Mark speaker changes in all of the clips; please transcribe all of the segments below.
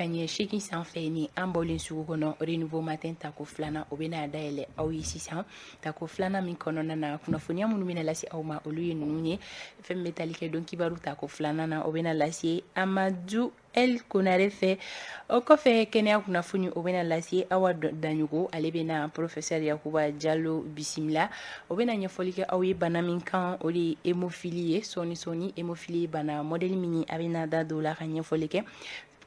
Speaker 1: Kanɲɛ 8 sanfɛ ni an bɔlen sugu kɔnɔ, Renouveau Matin tako filanan, o bɛna dayɛlɛ aw ye sisan. Tako filanan min kɔnɔna na, kunnafoniya minnu bɛna lase aw ma, olu ye ninnu ye. Fɛn min bɛ tali kɛ don kibaru tako filanan na, o bɛna lase Amadu El Konare fɛ. O kɔfɛ, kɛnɛya kunnafoni, o bɛna lase Awa Daɲogo. Ale bɛna professeur Yakuba Jalo bisimila, o bɛna ɲɛfɔli kɛ aw ye bana min kan, o de ye hémophilie ye. Sɔɔni sɔɔni, hémophilie ye bana modèle min ye, a bɛna da don o la ka ɲɛfɔli kɛ.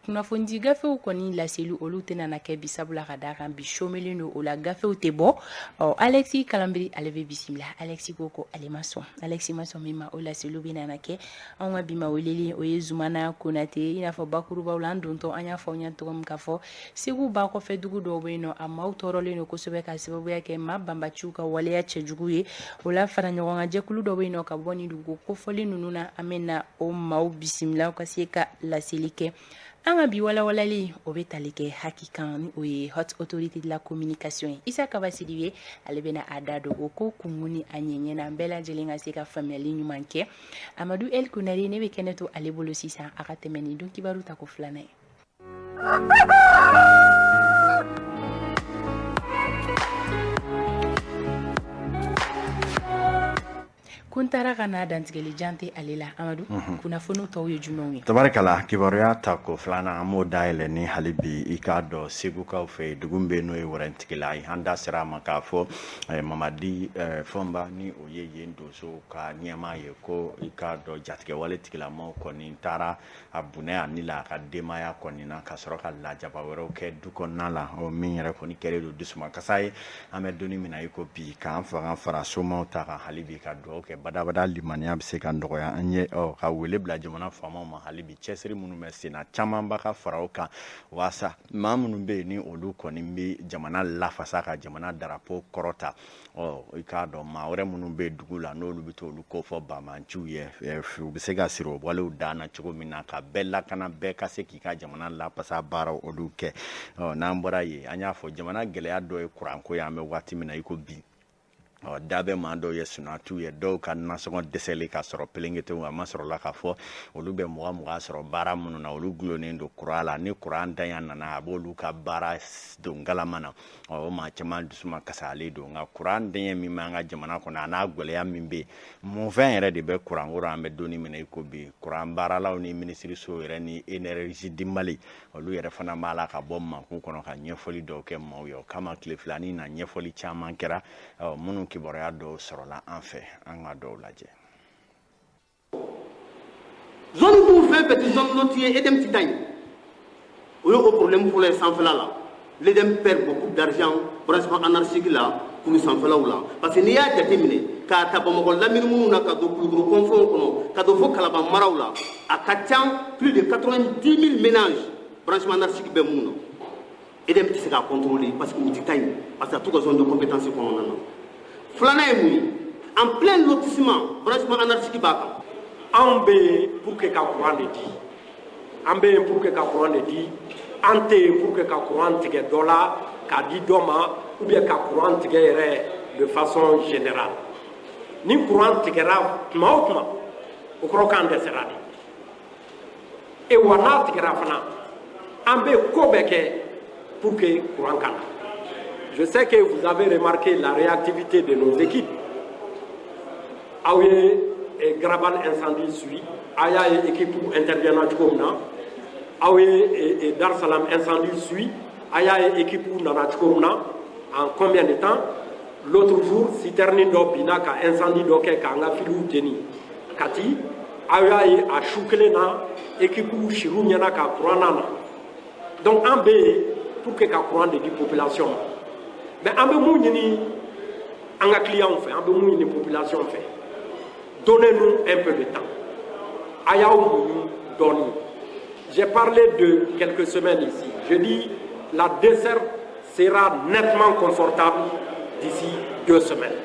Speaker 1: Kunnafonidi gafew kɔni laseli, olu tɛna na kɛ bi, sabula ka d'a kan bi somelen don, o la gafew tɛ bɔ. Ɔ Alexis Kalanbiri, ale bɛ bisimila. Alexis ko ko ale ma sɔn, Alexis ma sɔn min ma, o laseliw bɛ na kɛ. Anw ka bi ma weleli, o ye Zumana Konate. I n'a fɔ bakurubaw la, an dontɔ an y'a fɔ aw ɲɛna cogo min k'a fɔ Segu ba kɔfɛ dugu dɔw bɛ yen nɔ, a maaw tɔɔrɔlen don kosɛbɛ ka sababuya kɛ maa banbaciw ka waleya cɛjugu ye. O la, fara ɲɔgɔn kan jɛkulu dɔ bɛ yen nɔ ka bɔ nin dugu kofɔlen ninnu na, an bɛ na o maaw bisimila ka se ka laseli kɛ. An ka bi walawalali, o bɛ tali kɛ haki kan, ni o ye Haute Autorité de la Communication ye. Isa Kaba Sidibe, ale bɛna a da don o ko kunkun ni a ɲɛɲɛ na, bɛɛ lajɛlen ka se ka faamuyali ɲuman kɛ. Amadu El Konare, ne bɛ kɛnɛ to ale bolo sisan, a ka tɛmɛ ni don kibaru tako filanan ye. Ko n taara ka n'a dantigɛli jan tɛ ale la. Amadu, kunnafoniw tɔw ye jumɛnw ye?
Speaker 2: Tabarikala, kibaruya ta ko filanan, an b'o dayɛlɛ ni hali bi i k'a dɔn Segukaw fɛ yen, dugu bɛ n'o ye Wɛrɛntigila ye. An da sera a ma k'a fɔ Mamadi Fɔnba, ni o ye yen donso ka ɲɛmaa ye, ko i k'a dɔn jatigɛwale tigilamɔgɔw kɔni taara a bunɛ a ni la a ka denbaya kɔni na, ka sɔrɔ ka lajaba wɛrɛw kɛ du kɔnɔna la, o min yɛrɛ kɔni kɛlen don dusumakasa ye. An bɛ donni min na i ko bi, k'an fanga fara somaw ta kan hali bi, ka dugawu kɛ badabada limaniya bɛ se ka nɔgɔya an ye, ɔ ka wele bila jamana faamaw ma hali bi, cɛsiri minnu bɛ sen na, camanba ka fara o kan, waasa maa minnu bɛ yen ni olu kɔni bɛ jamana lafasa ka jamana darapo kɔrɔta, ɔ i k'a dɔn maa wɛrɛ minnu bɛ dugu la, n'olu bɛ t'olu kofɔ banbaanciw ye, u bɛ se ka siri o walew dan na cogo min na, ka bɛɛ lakana, bɛɛ ka se k'i ka jamana lafasa baaraw olu kɛ. Ɔ n'an bɔra yen, an y'a fɔ jamana gɛlɛya dɔ ye kuranko ye. An bɛ waati min na i ko bi, ɔ da bɛ maa dɔw ye, sunatu ye, dɔw ka nasɔngɔ dɛsɛlen ka sɔrɔ pelenketew a ma sɔrɔ la k'a fɔ olu bɛ 20 20 sɔrɔ baara minnu na, olu gulonnen don kuran la. Ni kuran danya nana, a b'olu ka baara don galama na. Ɔ o maa caman dusuma kasalen don. Nka kuran danya min b'an ka jamana kɔnɔ, a n'a gɛlɛya min bɛ yen, munfɛn yɛrɛ de bɛ kuranko rɔ? An bɛ donni min na i ko bi, kuran baaralaw ni minisiriso yɛrɛ ni Énergie du Mali, olu yɛrɛ fana b'a la ka bɔ mankun kɔnɔ ka ɲɛfɔli dɔw kɛ maaw ye. O kama, tile filanin na, ɲɛfɔli caman kɛra, ɔ minnu kibaruya dɔw sɔrɔla an fɛ, an ka dɔw lajɛ.
Speaker 3: Zone dun fɛn fɛn tɛ zone lotie ye, EDM ti taa yen. O ye o problème fɔlɔ ye sanfɛla la. L'EDM perd beaucoup d'argent branchement anarchique la, kulu sanfɛlaw la, parce que n'i y'a jateminɛ k'a ta Bamakɔ lamini minnu na ka don Kulukoro kɔnfɛnw kɔnɔ, ka don fo Kalaban maraw la, a ka ca plus de 90 000 ménages branchement anarchique bɛ mun na. EDM tɛ se k'a contrôler parce que u ti taa yen, parce que a t'u ka zone de compétence kɔnɔna na. Filanan ye mun ye? En plein lotissement, branchement anarchique b'a kan.
Speaker 4: Anw bɛ yen pour que ka courant de di, an bɛ yen pour que ka courant de di. An tɛ yen pour que ka courant tigɛ dɔ la k'a di dɔ ma, ou bien ka courant tigɛ yɛrɛ de façon générale. Ni courant tigɛra tuma o tuma, o kɔrɔ k'an dɛsɛra de. E wa n'a tigɛra fana, an bɛ ko bɛɛ kɛ pour que courant ka na. Je sais que vous avez remarqué la réactivité de nos équipes. Aw ye Garabal incendie suivi, aw y'a ye équipe intervient cogo min na. Aw ye Dar Salam incendie suivi, aw y'a ye équipe nana cogo min na, en combien de temps. L'autre jour, citerne dɔ binna ka incendie dɔ kɛ k'an ka filiw jeni Kati, aw y'a ye a su kelen na équipe sir'u ɲɛna ka courant na na. Donc an bɛ yen pour que ka courant de di population ma. Mais an bɛ mun ɲini an ka clients fɛ, an bɛ mun ɲini population fɛ? Donnez-nous un peu de temps, a y'aw muɲu dɔɔni. J'ai parlé de quelques semaines ici, je dis la desserte sera nettement confortable d'ici 2 semaines.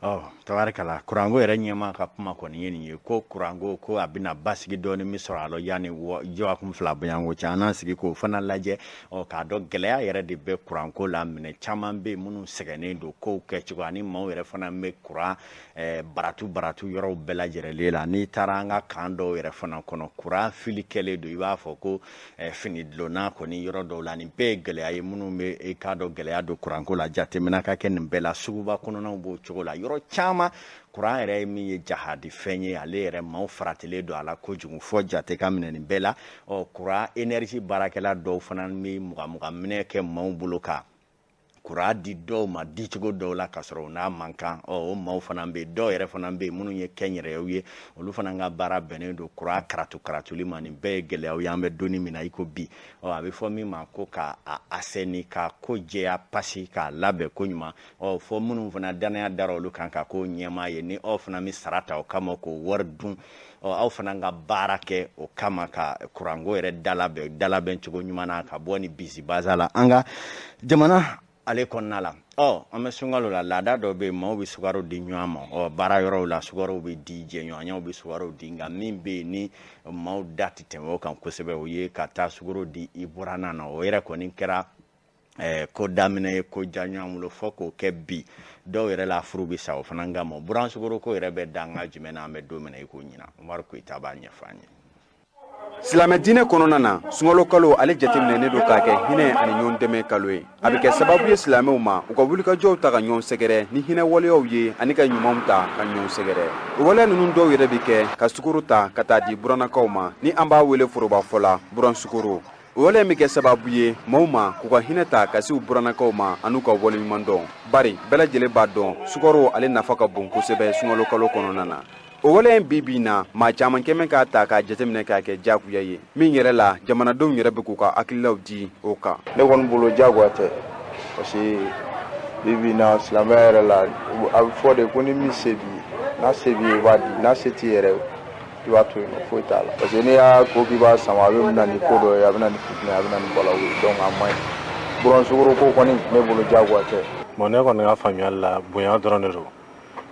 Speaker 2: Ɔ. Tabarikala, kuranko yɛrɛ ɲɛmaa ka kuma kɔni ye nin ye, ko kuranko ko a bɛna basigi dɔɔni min sɔrɔ a la yanni dɔgɔkun 2 bɔɲɔgɔnko cɛ. An n'an sigi k'o fana lajɛ, ɔ k'a dɔn gɛlɛya yɛrɛ de bɛ kuranko la. Minɛ caman bɛ yen minnu sɛgɛnnen don kow kɛcogo, ani maaw yɛrɛ fana bɛ kuran baratu baratu yɔrɔw bɛɛ lajɛlen la. N'i taara an ka kan dɔw yɛrɛ fana kɔnɔ, kuran fili kɛlen don i b'a fɔ ko fini dulonna kɔni yɔrɔ dɔw la. Nin bɛɛ ye gɛlɛya ye minnu bɛ i k'a dɔn gɛlɛya don kuranko la. Jateminɛ ka kɛ nin bɛɛ la. Suguba kɔnɔnaw b'o cogo la. Yɔrɔ caman kuran yɛrɛ ye min ye jahadi fɛn ye, ale yɛrɛ maaw faratilen don a la kojugu fɔ jate ka minɛ nin bɛɛ la. Ɔ kuran énergie baarakɛla dɔw fana bɛ mugan minɛ kɛ maaw bolo ka kuran di dɔw ma dicogo dɔw la k'a sɔrɔ u n'a man kan. Ɔ o maaw fana bɛ yen, dɔw yɛrɛ fana bɛ yen minnu ye kɛnyɛrɛyew ye, olu fana ka baara bɛnnen don kuran karatu karatuli ma. Nin bɛɛ ye gɛlɛyaw ye an bɛ donni min na i ko bi. Ɔ a bɛ fɔ min ma ko ka a assainir, ka ko jɛya pasi, k'a labɛn ko ɲuman. Ɔ fɔ minnu fana danaya dara olu kan ka ko ɲɛmaa ye, ni aw fana bɛ sara ta o kama k'o wari dun, ɔ aw fana ka baara kɛ o kama ka kuranko yɛrɛ dalabɛn cogo ɲuman na, ka bɔ ni bisibaza la an ka jamana ale kɔnɔna la. Ɔ an bɛ sunkalo la, laada dɔ bɛ yen, maaw bɛ sukaro di ɲɔgɔn ma. Ɔ baara yɔrɔw la sukaro bɛ di, jɛɲɔgɔnyaw bɛ sukaro di, nka min bɛ yen ni maaw da tɛ tɛmɛ o kan kosɛbɛ, o ye ka taa sukaro di i buranna na. O yɛrɛ kɔni kɛra ko daminɛ ye, ko diya ɲɔgɔn bolo fɔ k'o kɛ bi. Dɔw yɛrɛ la furu bɛ sa o fana kama. Buran sukaro ko yɛrɛ bɛ dan ka jumɛn na an bɛ don min na i ko ɲinan? Umaru Koyita b'a ɲɛfɔ an ye.
Speaker 5: Silamɛ diinɛ kɔnɔna na, sunkalo kalo ale jateminɛnen don k'a kɛ hinɛ ani ɲɔgɔn dɛmɛ kalo ye. A bɛ kɛ sababu ye silamɛw ma u ka wulikajɔw ta ka ɲɔgɔn sɛgɛrɛ ni hinɛ waleyaw ye, ani ka ɲumanw ta ka ɲɔgɔn sɛgɛrɛ. O waleya ninnu dɔw yɛrɛ bɛ kɛ ka sukaro ta ka taa di burannakaw ma, ni an b'a wele forobafɔ la buran sukaro. O waleya bɛ kɛ sababu ye maaw ma k'u ka hinɛ ta ka se u burannakaw ma an'u ka waleɲuman dɔn, bari bɛɛ lajɛlen b'a dɔn sukaro ale nafa ka bon kosɛbɛ sunkalo kalo kɔnɔna na. O waleya in bi bi in na, maa caman kɛmɛ k'a ta k'a jateminɛ k'a kɛ diyagoya ye, min yɛrɛ la jamanadenw yɛrɛ bɛ k'u ka hakililaw di o kan.
Speaker 6: Ne kɔni bolo diyagoya tɛ, parce que bi bi in na silamɛya yɛrɛ la, a bɛ fɔ de ko ni min se b'i ye, n'a se b'i ye i b'a di, n'a se t'i yɛrɛ i b'a to yen nɔ, foyi t'a la. Parce que n'i y'a ko k'i b'a sama, a bɛ na ni ko dɔ ye, a bɛ na ni fitinɛ, a bɛ na ni balawu ye, donc a man ɲi. Buran sukaro ko kɔni ne bolo diyagoya tɛ.
Speaker 7: Bon, ne kɔni ka faamuyali la, bonya dɔrɔn de don.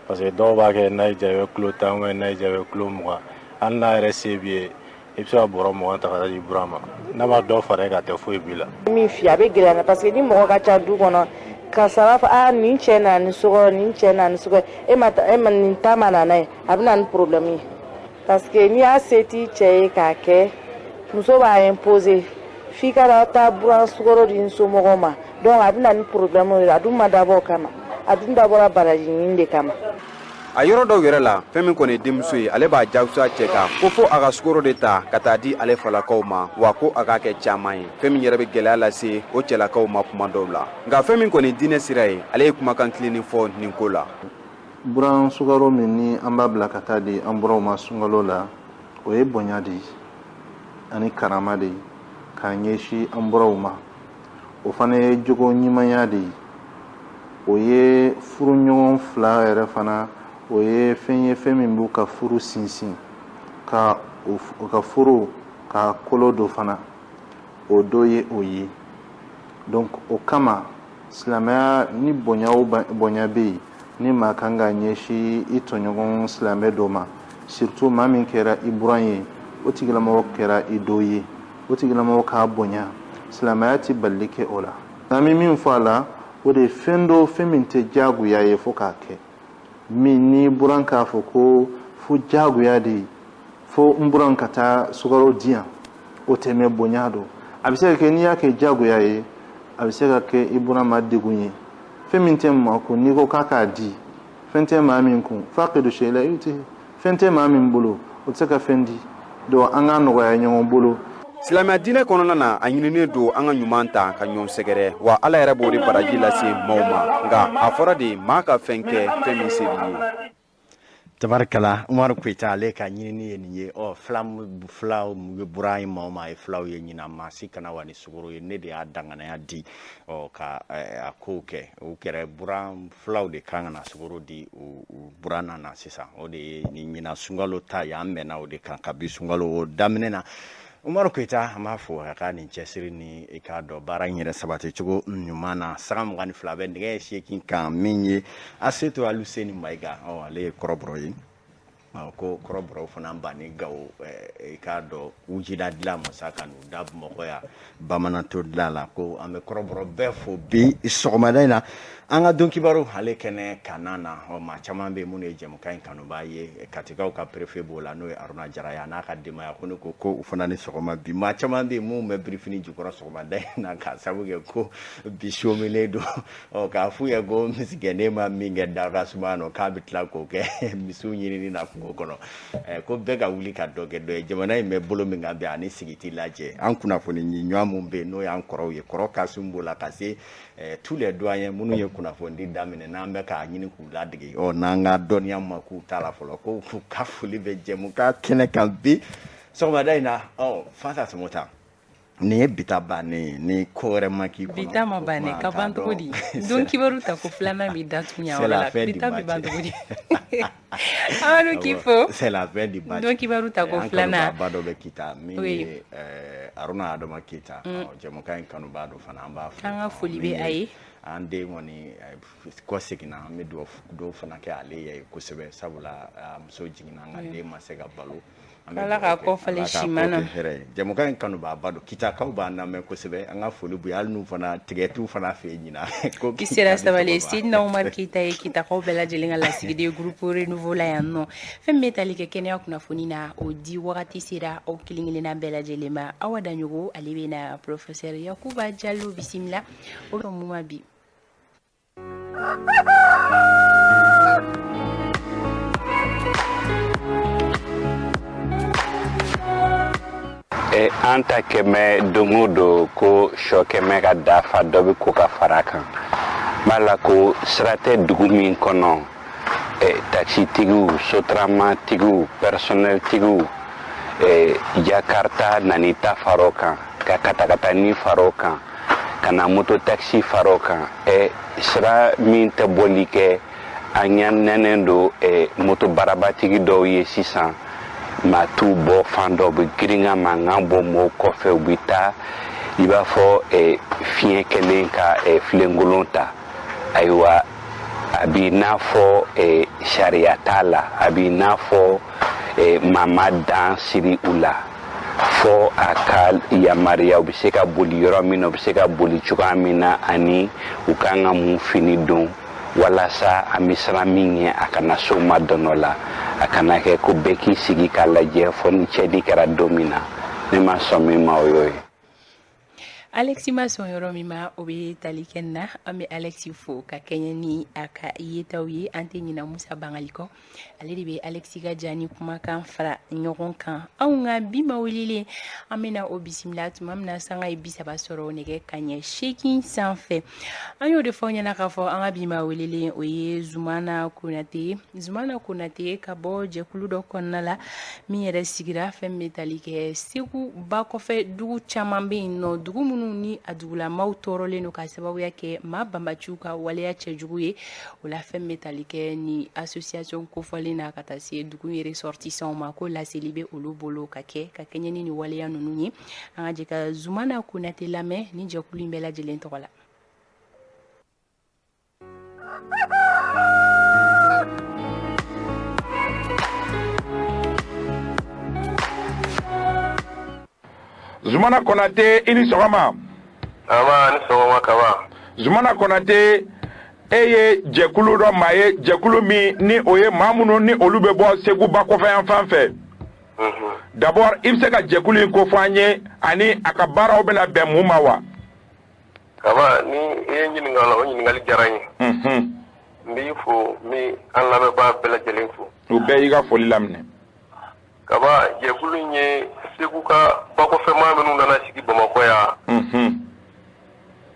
Speaker 7: Parce que dɔw b'a kɛ n'a y'i diya i bɛ kilo 10 ou n'a y'i diya i bɛ kilo 20, hali n'a yɛrɛ se b'i ye i bɛ se ka bɔrɔ 20 ta ka taa di buran ma, n'a ma dɔ fara e kan a tɛ foyi b'i la.
Speaker 8: Min f'i ye, a bɛ gɛlɛya na, parce que ni mɔgɔ ka ca du kɔnɔ, karisa b'a fɔ aa nin cɛ nana ni sukaro, nin cɛ nana ni sukaro, e ma e ma nin ta ma na n'a ye, a bɛ na ni problème ye. Parce que n'i y'a se t'i cɛ ye k'a kɛ, muso b'a imposer f'i ka taa buran sukaro di n somɔgɔw ma, donc a bɛ na ni problème ye. A dun ma dabɔ o kama, a dun dabɔra baraji ɲini de kama.
Speaker 5: A yɔrɔ dɔw yɛrɛ la, fɛn min kɔni ye denmuso ye, ale b'a jagoya cɛ kan ko fo a ka sukaro de ta ka taa di ale falakaw ma, wa ko a k'a kɛ caman ye, fɛn min yɛrɛ bɛ gɛlɛya lase o cɛlakaw ma kuma dɔw la. Nka fɛn min kɔni ye diinɛ sira ye, ale ye kumakan tilennen fɔ nin ko la.
Speaker 9: Buran sukaro min ni an b'a bila ka taa di an buranw ma sunkalo la, o ye bonya de ye ani karama de ye k'a ɲɛsin an buranw ma. O fana ye jogo ɲumanya de ye, o ye furuɲɔgɔn fila yɛrɛ fana, o ye fɛn ye fɛn min b'u ka furu sinsin, ka u ka furu ka kolo don fana, o dɔ ye o ye. Donc o kama silamɛya ni bonya o bonya bɛ yen, ni maa kan ka ɲɛsin i tɔɲɔgɔn silamɛ dɔ ma, surtout maa min kɛra i buran ye, o tigilamɔgɔ kɛra i dɔ ye, o tigilamɔgɔ k'a bonya, silamɛya tɛ balili kɛ o la. N'an bɛ min fɔ a la, o de ye fɛn dɔ, fɛn min tɛ diyagoya ye fo k'a kɛ. Min ni buran k'a fɔ ko fo diyagoya de ye, fo n buran ka taa sukaro di yan, o tɛ mɛ bonya don. A bɛ se ka kɛ n'i y'a kɛ diyagoya ye, a bɛ se ka kɛ i buran ma degun ye. Fɛn min tɛ maa kun, n'i ko k'a k'a di, fɛn tɛ maa min kun, faqidu shay'in la yu'tihi, fɛn tɛ maa min bolo, o tɛ se ka fɛn di. Donc an k'a nɔgɔya ɲɔgɔn bolo.
Speaker 5: Silamɛya diinɛ kɔnɔna na, a ɲininen don an ka ɲuman ta ka ɲɔgɔn sɛgɛrɛ, wa Ala yɛrɛ b'o de baraji lase maaw ma. Nka a fɔra de maa ka fɛn kɛ fɛn min se b'i ye.
Speaker 2: Tabarikala, Umaru Koyita ale ka ɲinini ye nin ye. Ɔ filaw ye buran ye maaw ma, a ye filaw ye ɲinan, maa si kana wa ni sukaro ye, ne de y'a danganaya di, ɔ ka a kow kɛ. O kɛra buran filaw de kan ka na sukaro di u buranna na sisan. O de ye nin ɲinan sunkalo ta ye, an bɛnna o de kan kabi sunkalo o daminɛ na. Umaru Koyita, an b'a fo a ka nin cɛsiri ni i k'a dɔn baara in yɛrɛ sabati cogo ɲuman na. Sanga 22 bɛ nɛgɛ 8 kan, min ye Asetu Aluseni Mayiga, ale ye kɔrɔbɔrɔ ye. Ko kɔrɔbɔrɔw fana banni Gawo, i k'a dɔn wujida dilan masa ka n'u da Bamakɔ yan bamananto dilan la, ko an bɛ kɔrɔbɔrɔ bɛɛ fo bi sɔgɔmada in na. An ka don kibaru ale kɛnɛ kana na, maa caman bɛ minnu ye jɛmukan in kanubaa ye. Katikaw ka préfet b'o la, n'o ye Aruna Jara ye, a n'a ka denbaya, ko ne ko ko u fana ni sɔgɔma bi. Maa caman bɛ yen minnu bɛ birifini jukɔrɔ sɔgɔmada in na k'a sababu kɛ ko bi sominen don. K'a f'u ye ko misigɛnnen ma min kɛ daga suma nɔ, k'a bɛ tila k'o kɛ misiw ɲinini na kungo kɔnɔ. Ko bɛɛ ka wuli ka dɔ kɛ dɔ ye. Jamana in bɛ bolo min kan bi, ani sigi t'i lajɛ. An kunnafoni ɲuman mun bɛ yen, n'o y'an kɔrɔw ye, kɔrɔ Kasum b'o la, ka se tous les doyens minnu ye kunnafoni daminɛ, n'an bɛ k'a ɲini k'u ladege, n'an ka dɔnniya ma k'u t'a la fɔlɔ, ko u ka foli bɛ jɛmukan kɛnɛ kan bi sɔgɔmada in na. Fanta Samota, nin ye bi ta bannen ye, ni ko wɛrɛ ma k'i kɔnɔ.
Speaker 1: Bi ta ma bannen ka ban cogo di? Don kibaru ta ko filanan bɛ datugu yan yɔrɔ la, bi ta bɛ ban cogo di? Amadu k'i fo.
Speaker 2: C'est la fin du match.
Speaker 1: Don kibaru ta ko filanan.
Speaker 2: An kanubaaba dɔ bɛ Kita, min ye Aruna Adama Keyita, jɛmukan in kanubaa dɔ fana, an b'a fo.
Speaker 1: An ka foli bɛ a ye.
Speaker 2: An den kɔni kɔ seginna, an bɛ dugawu fana kɛ ale ye kosɛbɛ, sabula muso jiginna, an ka den ma se ka balo.
Speaker 1: Ala k'a kɔ falen siman na.
Speaker 2: Jɛmukan in kanubaaba don, Kitakaw b'an lamɛn kosɛbɛ, an ka foli b'u ye, hali n'u fana tigɛ t'u fana fɛ yen ɲinan.
Speaker 1: I sera sabali. Sidina Umar Keyita ye Kitakaw bɛɛ lajɛlen ka lasigiden groupe Renouveau la yan nɔ. Fɛn min bɛ tali kɛ kɛnɛya kunnafoni na, o di wagati sera aw kelen kelenna bɛɛ lajɛlen ma. Awa Daɲogo, ale bɛ na professeur Yakuba Jalo bisimila, o bɛ mun ma bi.
Speaker 10: An ta kɛmɛ don o don ko sɔ kɛmɛ ka dafa, dɔ bɛ ko ka fara a kan. N b'a la ko sira tɛ dugu min kɔnɔ, takisitigiw, sotaramatigiw, personneltigiw, Jakarta nani ta far'o kan, ka katakatani far'o kan, ka na moto taxi far'o kan. Sira min tɛ bɔli kɛ, an ɲɛ nɛnɛn don moto barabatigi dɔw ye sisan. Maa t'u bɔ fan dɔ, bɛ girin ka mankan bɔ mɔgɔw kɔfɛ, u bɛ taa i b'a fɔ fiɲɛ kɛlen ka filenkolon ta. Ayiwa, a b'i n'a fɔ sariya t'a la, a b'i n'a fɔ maa ma dan siri u la, fɔ a ka yamaruya, u bɛ se ka boli yɔrɔ min na, u bɛ se ka boli cogoya min na, ani u kan ka mun fini don, walasa an bɛ siran min ɲɛ a kana se o ma dɔn dɔ la, a kana kɛ ko bɛɛ k'i sigi k'a lajɛ fo ni cɛdi kɛra don min na. Ne ma sɔn min ma, o y'o ye.
Speaker 1: Alexi ma sɔn yɔrɔ min ma, o bɛ tali kɛ na. An bɛ Alexi fo ka kɛɲɛ ni a ka yetaw ye. An tɛ ɲina Musa Bangali kɔ, ale de bɛ Alexi ka ja ni kumakan fara ɲɔgɔn kan. Anw ka bi ma welelen, an bɛna o bisimila tuma min na sanga ye 30 sɔrɔ nɛgɛ kanɲɛ 8 sanfɛ. An y'o de fɔ aw ɲɛna k'a fɔ an ka bi ma welelen, o ye Zumana Konate. Zumana Konate ka bɔ jɛkulu dɔ kɔnɔna la min yɛrɛ sigira fɛn bɛ tali kɛ Segu ba kɔfɛ dugu caman bɛ yen nɔ, dugu minnu ni a dugulamaw tɔɔrɔlen don ka sababuya kɛ maa banbaanciw ka waleya cɛjugu ye. O la fɛn bɛ tali kɛ ni association kofɔlen na ka taa se dugu in ressortissants ma, ko laseli bɛ olu bolo ka kɛ ka kɛɲɛ ni nin waleya ninnu ye. An ka jɛ ka Zumana Konate lamɛn ni jɛkulu in bɛɛ lajɛlen tɔgɔ la.
Speaker 11: Zumana Konate, i ni sɔgɔma.
Speaker 12: Aba, ni sɔgɔma kaba.
Speaker 11: Zumana Konate, e ye jɛkulu dɔ maa ye, jɛkulu min ni o ye maa minnu ni olu bɛ bɔ Segu ba kɔfɛ yan fan fɛ. D'abord, i bɛ se ka jɛkulu in ko fɔ an ye, ani a ka baaraw bɛna bɛn mun ma wa?
Speaker 12: Kaba, ni i ye ɲininka o la, o ɲininkali diyara n ye. N b'i fo, n bɛ an lamɛnbaa bɛɛ lajɛlen fo.
Speaker 11: U bɛɛ y'i ka foli laminɛ.
Speaker 12: Kaba, jɛkulu in ye Segu ka bakɔfɛmaa minnu nana sigi Bamakɔ yan,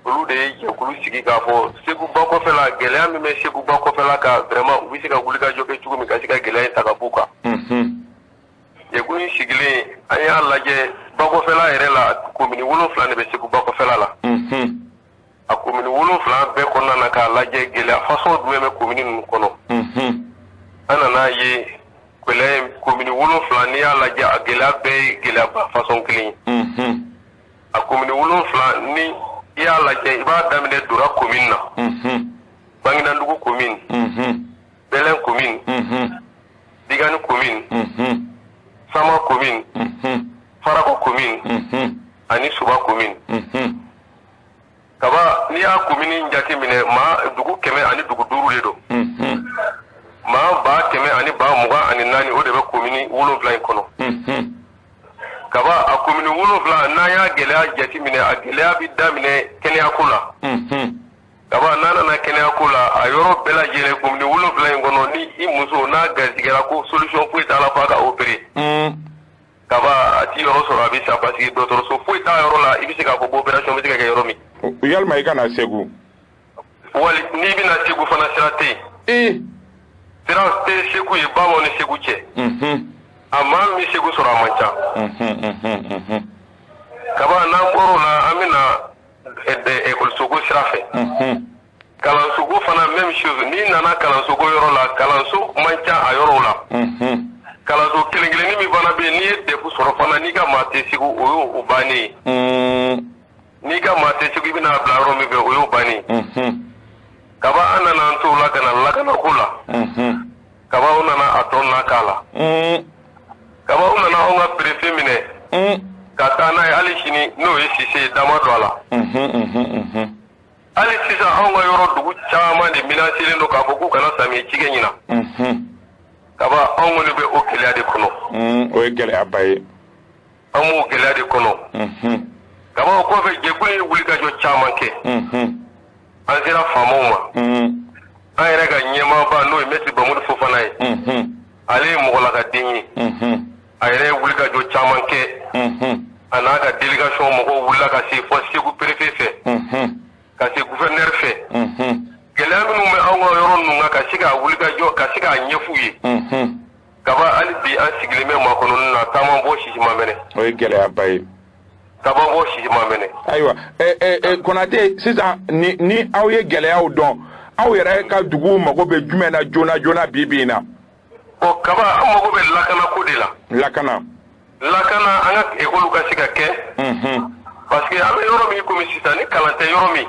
Speaker 12: olu de ye jɛkulu sigi k'a fɔ Segu bakɔfɛla, gɛlɛya min bɛ Segu bakɔfɛla kan, vraiment u bɛ se ka wulikajɔ kɛ cogo min ka se ka gɛlɛya in ta ka b'u kan. Jɛkulu in sigilen, an y'a lajɛ bakɔfɛla yɛrɛ la, komini 7 de bɛ Segu bakɔfɛla la. A komini 7 bɛɛ kɔnɔna na, k'a lajɛ gɛlɛya façon jumɛn bɛ komini ninnu kɔnɔ. An nana ye Gɛlɛya in commune 7 n'i y'a lajɛ a gɛlɛya bɛɛ ye gɛlɛyaba façon kelen ye. A commune 7 ni i y'a lajɛ i b'a daminɛ Dora commune na. Banginandugu commune. Bɛlɛn commune. Digani commune. Sama commune. Farako commune. Ani Soba commune. Kaba n'i y'a commune jateminɛ maa dugu 105 de don. Maa 124,000 o de bɛ commune 7 in kɔnɔ. Kaba a commune 7 n'an y'a gɛlɛya jateminɛ a gɛlɛya bɛ daminɛ kɛnɛyako la. Kaba n'a nana kɛnɛyako la a yɔrɔ bɛɛ lajɛlen commune 7 in kɔnɔ ni i muso n'a garijɛgɛra ko solution foyi t'a la f'a ka opérer. Kaba a ti yɔrɔ sɔrɔ a bɛ sa parce que dɔgɔtɔrɔso foyi t'a yɔrɔ la i bɛ se k'a fɔ ko opération bɛ se ka kɛ yɔrɔ min.
Speaker 11: Yalima i ka na Segu.
Speaker 12: Wali n'i bɛna Segu fana sira tɛ yen. Sira tɛ Segu ye Bamaw ni Segu cɛ. A maa min Segu sɔrɔ a man ca. Kaba n'an bɔr'o la an bɛ na ekɔlisoko sira fɛ. Kalansoko fana même chose n'i nana kalansoko yɔrɔ la kalanso man ca a yɔrɔw la. Kalanso kelen kelennin min fana bɛ yen n'i ye DEF sɔrɔ fana n'i ka maa tɛ Segu o y'o bannen ye. N'i ka maa tɛ Segu i bɛna bila yɔrɔ min fɛ o y'o bannen ye. Kaba an nana an t'o la ka na lakanako la. Kaba u nana a tɔ na k'a la. Kaba u nana anw ka préfet minɛ. Ka taa n'a ye hali sini n'o ye Sise ye dama don a la. Hali sisan anw ka yɔrɔ dugu caman de menacelen don k'a fɔ k'u kana samiyɛ cikɛ ɲina. Kaba anw kɔni bɛ o gɛlɛya de kɔnɔ.
Speaker 11: O ye gɛlɛyaba ye.
Speaker 12: An b'o gɛlɛya de kɔnɔ. Kaba o kɔfɛ jɛkulu ye wulikajɔ caman kɛ. An sera faamaw ma. An yɛrɛ ka ɲɛmaaba n'o ye Maître Bamodu Fofana ye. Ale ye mɔgɔlakaden ye. A yɛrɛ ye wulikajɔ caman kɛ. A n'a ka délégation mɔgɔw wulila ka se fɔ Segu préfet fɛ. Ka se gouverneur fɛ. Gɛlɛya minnu bɛ anw ka yɔrɔ ninnu kan ka se k'a wulikajɔ ka se k'a ɲɛf'u ye. Kaba hali bi an sigilen bɛ makɔnɔni na taama bɔ sisi ma mɛnɛ.
Speaker 11: O ye gɛlɛyaba ye.
Speaker 12: Kaba bɔ sisi ma mɛnɛ.
Speaker 11: Ayiwa Konate sisan ni aw ye gɛlɛyaw dɔn aw yɛrɛ ka dugu mago bɛ jumɛn na joona joona bi bi in na.
Speaker 12: Ɔ kaba an mago bɛ lakanako de la.
Speaker 11: Lakana.
Speaker 12: Lakana an ka ekɔliw ka se ka kɛ. Parce que an bɛ yɔrɔ min komi sisan ni kalan tɛ yɔrɔ min.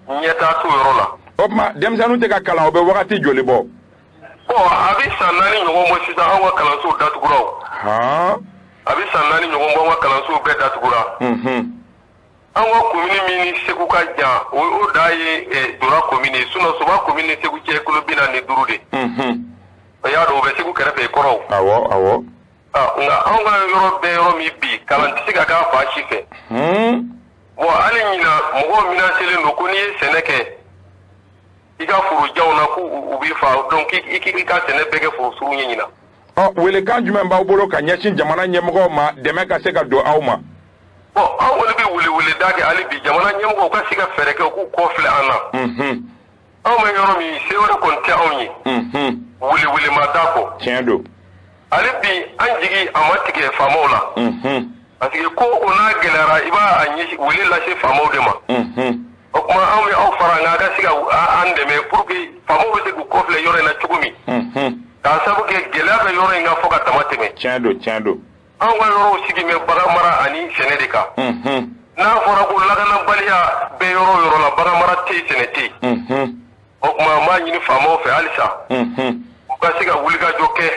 Speaker 12: Ɲɛtaa t'o yɔrɔ la.
Speaker 11: O tuma denmisɛnninw tɛ ka kalan o bɛ wagati joli bɔ.
Speaker 12: Bon a bɛ san 4 ɲɔgɔn bɔ sisan anw ka kalansow datugura o. A bɛ san 4 ɲɔgɔn bɔ an ka kalansow bɛɛ datugura. An ka commune min ni Segu ka jan o da ye Dora commune ye sinon Soba commune ni Segu cɛ kilo 45 de. O y'a dɔn o bɛ Segu kɛrɛfɛ kɔrɔw.
Speaker 11: Awɔ awɔ.
Speaker 12: Nka anw ka yɔrɔ bɛɛ yɔrɔ min bi kalan tɛ se ka k'a fa si fɛ. Bon hali ɲina mɔgɔw menacelen don ko n'i ye sɛnɛ kɛ i ka foro janw na k'u b'i fa donc i k'i ka sɛnɛ bɛɛ kɛ foro surun ye ɲina.
Speaker 11: Ɔ welekan jumɛn b'aw bolo ka ɲɛsin jamana ɲɛmɔgɔw ma dɛmɛ ka se ka don aw ma.
Speaker 12: Bon anw kɔni bɛ weleweleda kɛ hali bi jamana ɲɛmɔgɔw ka se ka fɛɛrɛ kɛ u k'u kɔ filɛ an na. Anw bɛ yɔrɔ min se wɛrɛ kɔni tɛ anw ye. Welewelema da kɔ.
Speaker 11: Tiɲɛ don.
Speaker 12: Hali bi an jigi a ma tigɛ faamaw la. Parce que ko o n'a gɛlɛyara i b'a ɲɛsin wele lase faamaw de ma. O tuma anw bɛ aw fara an kan a ka se ka an dɛmɛ pour que faamaw bɛ se k'u kɔfilɛ yɔrɔ in na cogo min. K'a sababu kɛ gɛlɛya bɛ yɔrɔ in kan fo ka dama tɛmɛ.
Speaker 11: Tiɲɛ don tiɲɛ don.
Speaker 12: Anw ka yɔrɔw sigi bɛ bagan mara ani sɛnɛ de kan. N'a fɔra ko lakanabaliya bɛ yɔrɔ o yɔrɔ la bagan mara tɛ yen sɛnɛ tɛ yen. O tuma an b'a ɲini faamaw fɛ halisa. U ka se ka wulikajɔ kɛ.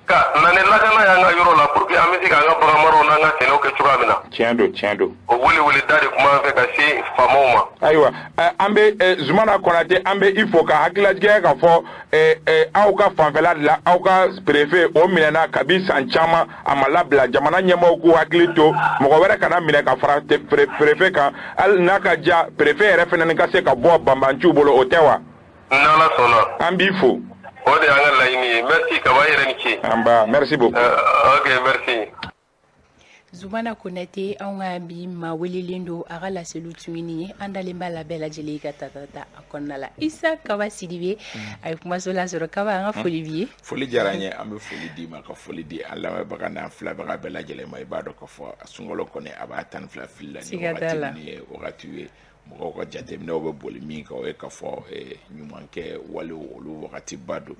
Speaker 12: Ka na ni lakana y'an ka yɔrɔ la pour que an bɛ se k'an ka bagan maraw n'an ka sɛnɛw kɛ cogoya min na.
Speaker 11: Tiɲɛ don tiɲɛ don.
Speaker 12: O weleweleda de tun b'an fɛ ka se faamaw ma.
Speaker 11: Ayiwa an bɛ Zumana Konate an bɛ i fo ka hakililajigin k'a fɔ aw ka fanfɛla de la aw ka préfet o minɛna kabi san caman a ma labila jamana ɲɛmɔgɔw k'u hakili to mɔgɔ wɛrɛ kana minɛ ka fara préfet kan hali n'a ka diya préfet yɛrɛ fana ka se ka bɔ banbanciw bolo o tɛ wa.
Speaker 12: N'Ala sɔnna.
Speaker 11: An b'i fo.
Speaker 12: O de y'an ka laɲini ye merci Kaba yɛrɛ ni ce.
Speaker 11: Anba merci beaucoup.
Speaker 12: Ok merci.
Speaker 1: Zumana Konate anw ka bi maa welelen don a ka laseliw tun ye nin ye an dalen b'a la bɛɛ lajɛlen ka ta a kɔnɔna la Isa Kaba Sidibe a ye kumaso lasɔrɔ Kaba an ka foli b'i ye.
Speaker 13: Foli diyara n ye an bɛ foli d'i ma ka foli di an lamɛnbaga n'an filɛbaga bɛɛ lajɛlen ma i b'a dɔn k'a fɔ sunkalo kɔni a b'a 12 fili la ni wagati min ye wagati ye Mɔgɔw ka jateminɛw bɛ boli min kan, o ye k'a fɔ ɲumankɛ walew olu wagatiba don.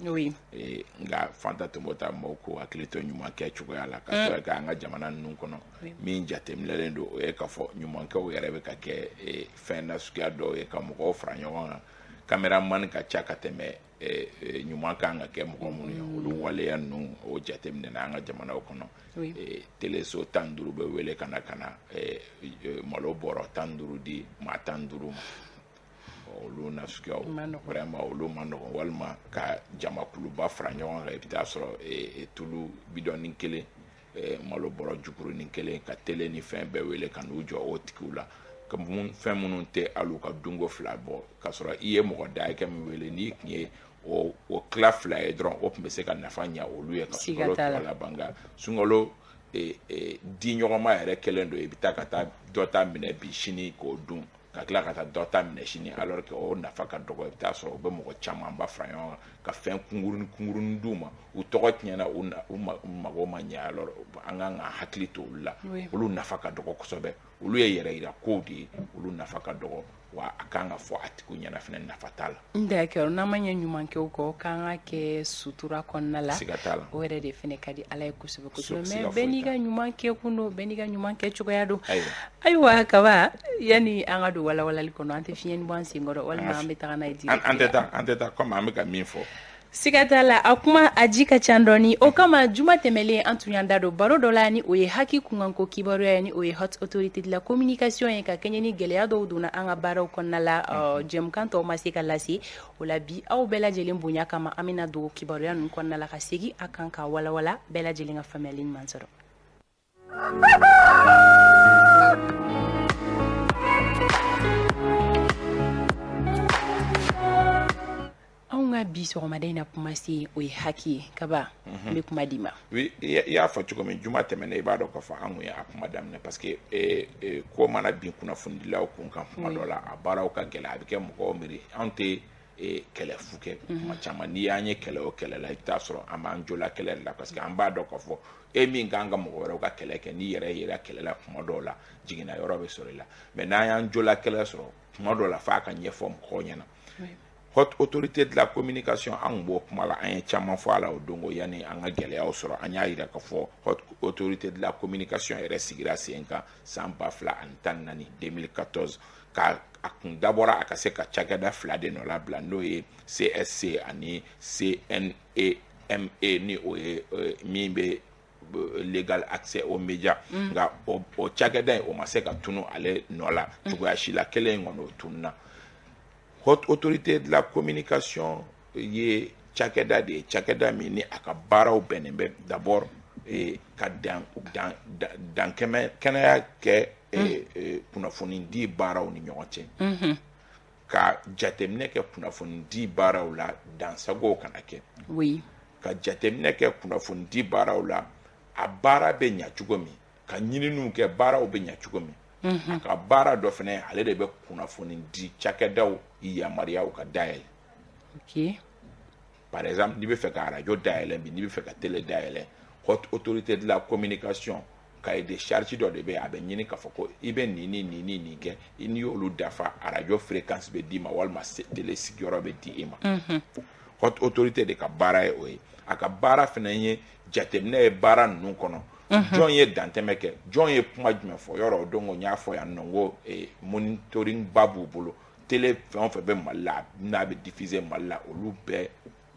Speaker 13: Nka Fanta Tombota, mɔgɔw k'u hakili to ɲumankɛ cogoya la, ka sɔrɔ kɛ an ka jamana ninnu kɔnɔ. Min jateminɛlen don, o ye k'a fɔ ɲumankɛw yɛrɛ bɛ ka kɛ fɛn nasuguya dɔw ye ka mɔgɔw fara ɲɔgɔn kan. Caméraman ka ca ka tɛmɛ ɲuman kan ka kɛ mɔgɔ minnu ye, olu waleya ninnu, o jateminɛna an ka jamanaw kɔnɔ. Teleso 15 bɛ wele ka na malo bɔrɔ 15 di maa 15 ma. Olu nasuguyaw vraiment, olu ma nɔgɔn. Walima ka jamakuluba fara ɲɔgɔn kan, i bɛ taa sɔrɔ tulu bidɔnni kelen, malo bɔrɔ jukurunin kelen, ka télé ni fɛn bɛɛ wele ka n'u jɔ o tigiw la, fɛn minnu tɛ hali u ka dunko fila bɔ, k'a sɔrɔ i ye mɔgɔ da hakɛ min wele, n'i tun ye o tila fila ye dɔrɔn, o tun bɛ se ka nafa ɲɛ olu ye ka sunkalo tɔ laban. Nka sunkalo di ɲɔgɔnma yɛrɛ kɛlen don, i bɛ taa ka taa dɔ ta minɛ bi, sini k'o dun, ka tila ka taa dɔ ta minɛ sini, alors que o nafa ka dɔgɔ. I bɛ taa sɔrɔ u bɛ mɔgɔ camanba fara ɲɔgɔn kan ka fɛn kunkurunin kunkurunin d'u ma, u tɔgɔ tiɲɛna, u mago ma ɲɛ. Alors an kan ka hakili to olu la, olu nafa ka dɔgɔ kosɛbɛ. Olu ye yɛrɛ yira kow de ye, olu nafa ka dɔgɔ, wa a kan ka fɔ a tigiw ɲɛna fɛnɛ, nafa t'a la.
Speaker 1: D'accord, n'an ma ɲɛ ɲumankɛw kɔ, k'an ka kɛ sutura kɔnɔna la.
Speaker 13: Siga t'a la.
Speaker 1: O yɛrɛ de fɛnɛ ka di Ala ye kosɛbɛ kosɛbɛ. Mais bɛɛ n'i ka ɲuman kɛ kun don, bɛɛ n'i ka ɲuman kɛ cogoya don. Ayiwa Kaba, yanni an ka don walawalali kɔnɔ, an tɛ fiɲɛ bɔ an sen kɔrɔ, walima an bɛ taga n'a ye
Speaker 13: direct? An tɛ taa comme an bɛ ka min fɔ.
Speaker 1: Siga t'a la, a kuma a ji ka ca dɔɔni. O kama, juma tɛmɛlen, an tun y'an da don baro dɔ la, ni o ye HAC kunkanko kibaruya ye, ni o ye Haute Autorité de la Communication ye, ka kɛɲɛ ni gɛlɛya dɔw donna an ka baaraw kɔnɔna la, jɛmukan tɔw ma se ka lase. O la bi, aw bɛɛ lajɛlen bonya kama, an bɛna don kibaruya ninnu kɔnɔna la ka segin a kan ka walawala, bɛɛ lajɛlen ka faamuyali ɲuman sɔrɔ. Anw ka bi sɔgɔmada in na kumase, o ye HAC ye. Kaba, n bɛ kuma di ma.
Speaker 13: Oui, i y'a fɔ cogo min, juma tɛmɛnen, i b'a dɔn k'a fɔ an kun ye a kuma daminɛ, parce que ko mana bin kunnafonidilaw kun kan kuma dɔ la, a baaraw ka gɛlɛn, a bɛ kɛ mɔgɔw miiri anw tɛ kɛlɛ fu kɛ. Kuma caman, n'i y'an ye kɛlɛ o kɛlɛ la, i bɛ taa sɔrɔ an b'an jo la kɛlɛ de la, parce que an b'a dɔn k'a fɔ e min kan ka mɔgɔ wɛrɛw ka kɛlɛ kɛ, n'i yɛrɛ yera kɛlɛ la kuma dɔw la, jiginna yɔrɔ bɛ sɔrɔ i la. Mais n'an y'an jo la kɛlɛ sɔrɔ kuma dɔw la, f'a ka ɲɛfɔ mɔgɔw ɲɛna. Haute Autorité de la Communication, an kun b'o kuma la, an ye caman fɔ a la o don ko yanni an ka gɛlɛyaw sɔrɔ. An y'a yira k'a fɔ Haute Autorité de la Communication yɛrɛ sigira sen kan san 2014, 2014, ka a kun dabɔra a ka se ka cakɛda fila de nɔ labila, n'o ye CSC ani CNEME, ni o ye min bɛ légal accès aux médias. Nka o cakɛda in, o ma se ka tunu ale nɔ la cogoya si la. Kelen in kɔni, o tununa. Haute Autorité de la Communication ye cakɛda de ye, cakɛda min ni a ka baaraw bɛnnen bɛ d'abord ka dan dan dan kɛmɛ kɛnɛya kɛ kunnafoni di baaraw ni ɲɔgɔn cɛ, ka jateminɛ kɛ kunnafoni di baaraw la, dansagow kana kɛ, ka jateminɛ kɛ kunnafoni di baaraw la, a baara bɛ ɲa cogo min, ka ɲininiw kɛ, baaraw bɛ ɲa cogo min. A ka baara dɔ fɛnɛ, ale de bɛ kunnafoni di cakɛdaw yamaruya u ka dayɛlɛ. Par exemple, n'i bɛ fɛ ka arajo dayɛlɛ bi, n'i bɛ fɛ ka télé dayɛlɛ, Haute Autorité de la Communication, cahier de charge dɔ de bɛ yen, a bɛ ɲini k'a fɔ ko i bɛ nin ni nin ni nin kɛ, n'i y'olu dafa, arajo fréquence bɛ d'i ma walima télé sigiyɔrɔ bɛ di i ma. Haute Autorité de ka baara ye o ye. A ka baara fɛnɛ ye jateminɛ ye baara ninnu kɔnɔ, jɔn ye dantɛmɛ kɛ, jɔn ye kuma jumɛn fɔ yɔrɔ. O don ko n y'a fɔ yan nɔ, n ko monitoring ba b'u bolo. Télé fɛn o fɛn bɛ Mali la, n'a bɛ diffuser Mali la, olu bɛɛ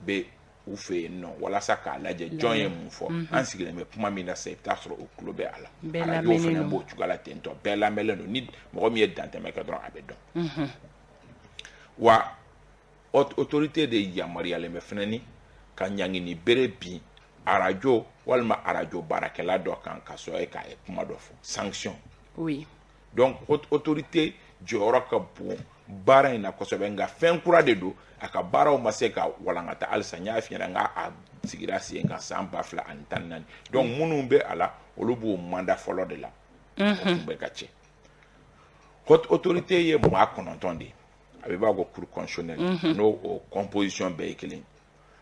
Speaker 13: bɛ u fɛ yen nɔ walasa k'a lajɛ jɔn ye mun fɔ. An sigilen bɛ kuma min na sisan, i bɛ taa sɔrɔ o tulo bɛ a la. Arajo fana b'o cogoya la ten tɔ, bɛɛ lamɛnlen don. Ni mɔgɔ min ye dantɛmɛ kɛ dɔrɔn, a bɛ dɔn. Wa haute autorité de yamaruyalen bɛ fɛnɛ ni ka ɲangini bere bin arajo walima arajo baarakɛla dɔ kan ka sɔrɔ e k'a ye kuma dɔ fɔ, sanction. Donc haute autorité jɔyɔrɔ ka bon baara in na kosɛbɛ. Nka fɛn kura de don, a ka baaraw ma se ka walankata halisa. N y'a f'i ɲɛna n k'a sigira sen kan san 2014. Donc minnu bɛ a la, olu b'o mandat fɔlɔ de la, o tun bɛ ka cɛ. Haute autorité ye maa 9 de ye, a bɛ b'a ko cour constitutionnelle, n'o o composition bɛɛ ye kelen.